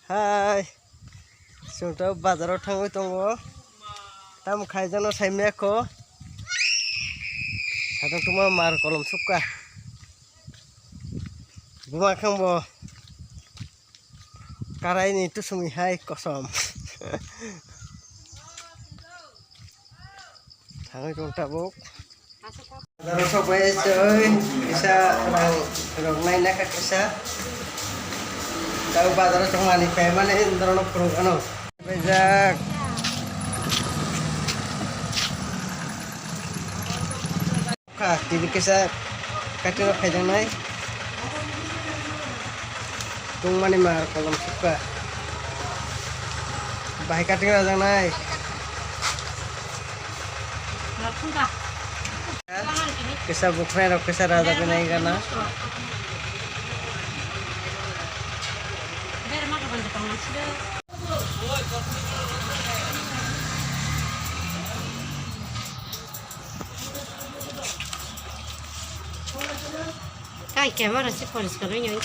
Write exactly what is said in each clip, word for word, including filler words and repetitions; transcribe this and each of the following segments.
Hai, chwng to bazaro thangwi tongo. Tamo khaijano saimaya kho. Satung tungma mar kolom sukha. Buma khang bo karaini tusumi hai kosom. Thangwi tong tabuk. Bazaro sokbai soi kisa rang rok nai naka kisa. Tau bazaro tongmani paimani indrono phurung ano. Bejak. Kha, tini kisa cutting rok khaijaknai. Tungmani mar kolom sukha. Bahai cutting rajaknai. Kisa bukhrai rok kisa rajak nai gana. Kai camera se poriskar oi nang.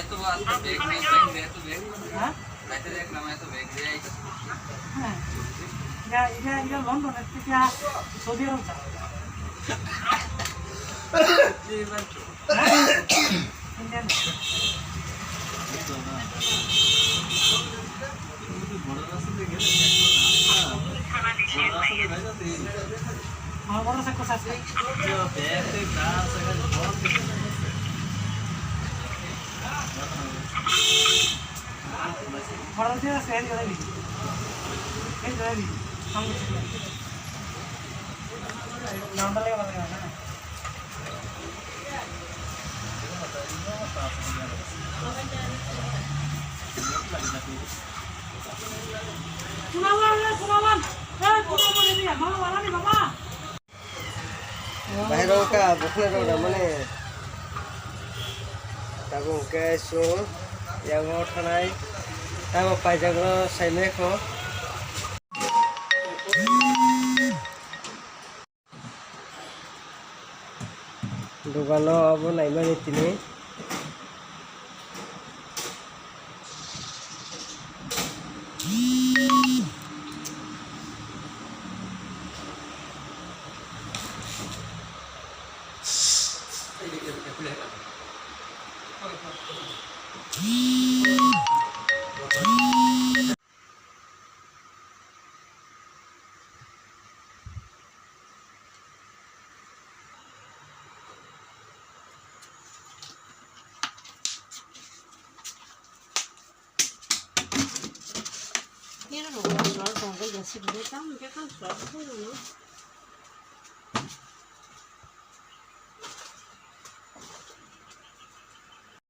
এত বড় একটা ব্যাগ নিয়ে যাই, এত ব্যাগ। হ্যাঁ? রাতে দেখলাম এত ব্যাগ নিয়ে আইতাছে। হ্যাঁ। এটা, এটা, এটা লন্ডনের থেকে সৌদি আরব যায়। জি, ভাই। হ্যাঁ? ইন্ডিয়ান। আমার বড় সাইকেল আছে। বড় দিয়ে আছে, এই ধরে দিবি। এই ধরে দিবি। সামনে ছিল। নামটা লেগে ভালো লাগে না। Kunawan, eh, kunawan. Eh, kunawan ini ya, mau mana nih, Bapak? Bahai rok ka, bukhna rok na mane. Tabuk hwnkhe chwng yango thanai. Tamo paijak no saimai kho. Dogano abo naimani tini. Nini rok sal tong khe jesik de tam khe kan sal tong no.